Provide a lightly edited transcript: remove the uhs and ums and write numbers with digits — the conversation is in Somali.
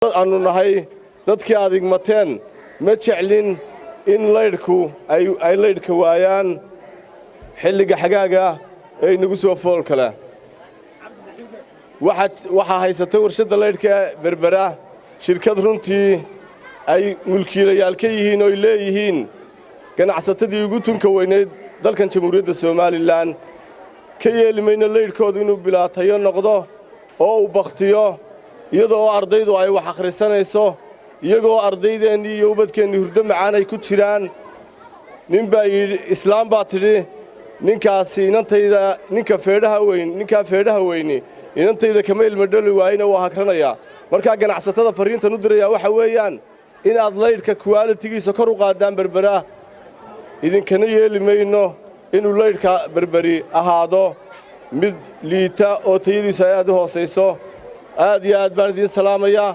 Aanu nahay dadkii aad igmateen, ma jeclin in laydhku ay laydhka waayaan xilliga xagaaga ee inagu soo fool kale. Waxaa haysata warshadda laydhka Berbera shirkad runtii ay mulkiilayaal ka yihiin oo ay leeyihiin ganacsatadii ugu tunka weynayd dalkan Jamhuuriyadda Somaliland. Ka yeeli mayno laydhkoodu inuu bilaatayo noqdo oo uu bakhtiyo, iyadoo ardaydu ay wax akhrisanayso, iyagoo ardaydeenii iyo ubadkeennii hurdo macaan ay ku jiraan. Nin baa yidhi, islaam baa tidhi, "Ninkaasi inantayda, ninka feedhaha weyn, ninkaa feedhaha weyni inantayda kama ilmadholi waayena, waa hagranayaa." Markaa ganacsatada farriintan u dirayaa waxa weeyaan inaad laydhka quality-giisa kor u qaaddaan Berbera. Idinkana yeeli mayno inuu laydhka Berberi ahaado mid liita oo tayadiisu ay aad u hoosayso. Aad iyo aad baan idiin salaamayaa.